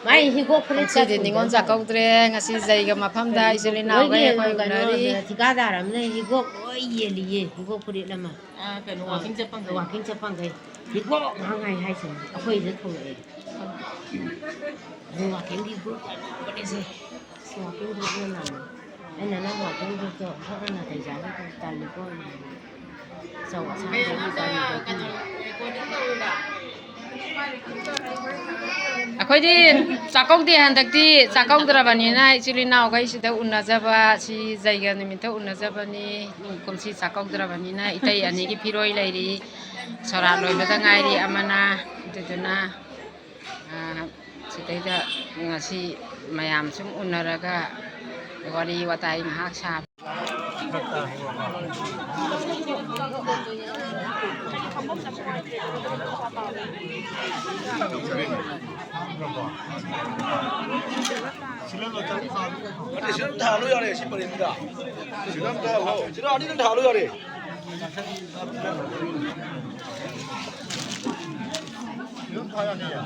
ꯃꯥꯏ ꯍꯤꯒꯣꯛ ꯐꯨꯔꯤꯠ ꯉꯁꯤꯗꯤ ꯅꯤꯉꯣꯜ ꯆꯥꯛꯀꯧꯗ꯭ꯔꯦ꯫ ꯉꯁꯤ ꯖꯩꯒ ꯃꯐꯝꯗ ꯏꯆꯤꯜ ꯏꯅꯥꯎꯈꯩ ꯃꯣꯏꯒꯤ ꯑꯩꯈꯣꯏ ꯀꯩꯅꯣ, ꯎꯅꯔꯤ꯫ ꯊꯤꯀꯥꯗꯥꯔ ꯑꯃꯅ ꯍꯤꯒꯣꯛ ꯂꯣꯏ ꯌꯦꯜꯂꯤꯌꯦ, ꯍꯤꯒꯣꯛ ꯐꯨꯔꯤꯠ ꯑꯃ꯫ ꯑꯥ, ꯀꯩꯅꯣ, ꯋꯥꯀꯤꯡ ꯆꯠꯐꯝꯗ꯫ ꯋꯥꯀꯤꯡ ꯆꯠꯐꯝꯈꯩ ꯍꯤꯒꯣꯛ ꯉꯥꯡꯉꯥꯏ ꯍꯥꯏꯁꯤꯅꯤ ꯑꯩꯈꯣꯏꯗ ꯊꯣꯛꯂꯛꯑꯦ꯫ ꯑꯗꯨ ꯋꯥꯀꯤꯡꯒꯤ ꯒ꯭ꯔꯨꯞ ꯇꯧꯕꯅꯦꯁꯦ꯫ ꯑꯁ, ꯋꯥꯀꯤꯡ ꯒ꯭ꯔꯨꯞꯅ ꯅꯝꯃꯦ꯫ ꯑꯩꯅ ꯅꯪ ꯋꯥꯀꯤꯡ ꯒ꯭ꯔꯨꯞꯇꯣ ꯑꯣꯟꯊꯣꯛꯅ ꯅꯥꯇꯩ ꯆꯥꯗꯦ, ꯇꯜꯂꯤꯀꯣ꯫ ꯑꯆꯧ ꯑꯁꯥꯡꯗꯒꯤ ꯇꯜꯂꯤꯗꯒꯤ꯫ ꯑꯩꯈꯣꯏꯗꯤ ꯆꯥꯛꯀꯧꯗꯦ ꯍꯟꯗꯛꯇꯤ, ꯆꯥꯛꯀꯧꯗ꯭ꯔꯕꯅꯤꯅ ꯏꯆꯤꯜ ꯏꯅꯥꯎꯈꯩꯁꯤꯗ ꯎꯅꯖꯕ, ꯁꯤ ꯖꯩꯒ ꯅꯨꯃꯤꯠꯇ ꯎꯅꯖꯕꯅꯤ꯫ ꯀꯨꯝꯁꯤ ꯆꯥꯛꯀꯧꯗ꯭ꯔꯕꯅꯤꯅ ꯏꯇꯩ ꯑꯅꯤꯒꯤ ꯐꯤꯔꯣꯏ ꯂꯩꯔꯤ, ꯁꯣꯔꯥꯠ ꯂꯣꯏꯕꯗ ꯉꯥꯏꯔꯤ ꯑꯃꯅ꯫ ꯑꯗꯨꯗꯨꯅ, ꯑ, ꯁꯤꯗꯩꯗ ꯉꯁꯤ ꯃꯌꯥꯝ ꯁꯨꯝ ꯎꯅꯔꯒ ꯋꯥꯔꯤ ꯋꯥꯇꯥꯏ ꯉꯥꯏꯍꯥꯛ ꯁꯥꯕ꯫ ꯑꯅꯤ ꯁꯤꯗ ꯑꯗꯨꯝ ꯊꯥꯜꯂꯣ ꯌꯥꯔꯦ, ꯁꯤ ꯄꯔꯦꯡꯗꯨꯗ꯫ ꯁꯤꯗ ꯑꯗꯨꯝ ꯊꯥꯜꯂꯣ꯫ ꯁꯤꯗ ꯑꯅꯤ ꯑꯗꯨꯝ ꯊꯥꯜꯂꯣ ꯌꯥꯔꯦ꯫ ꯁꯤꯗ ꯑꯗꯨꯝ ꯊꯥ ꯌꯥꯅꯤꯌꯦ꯫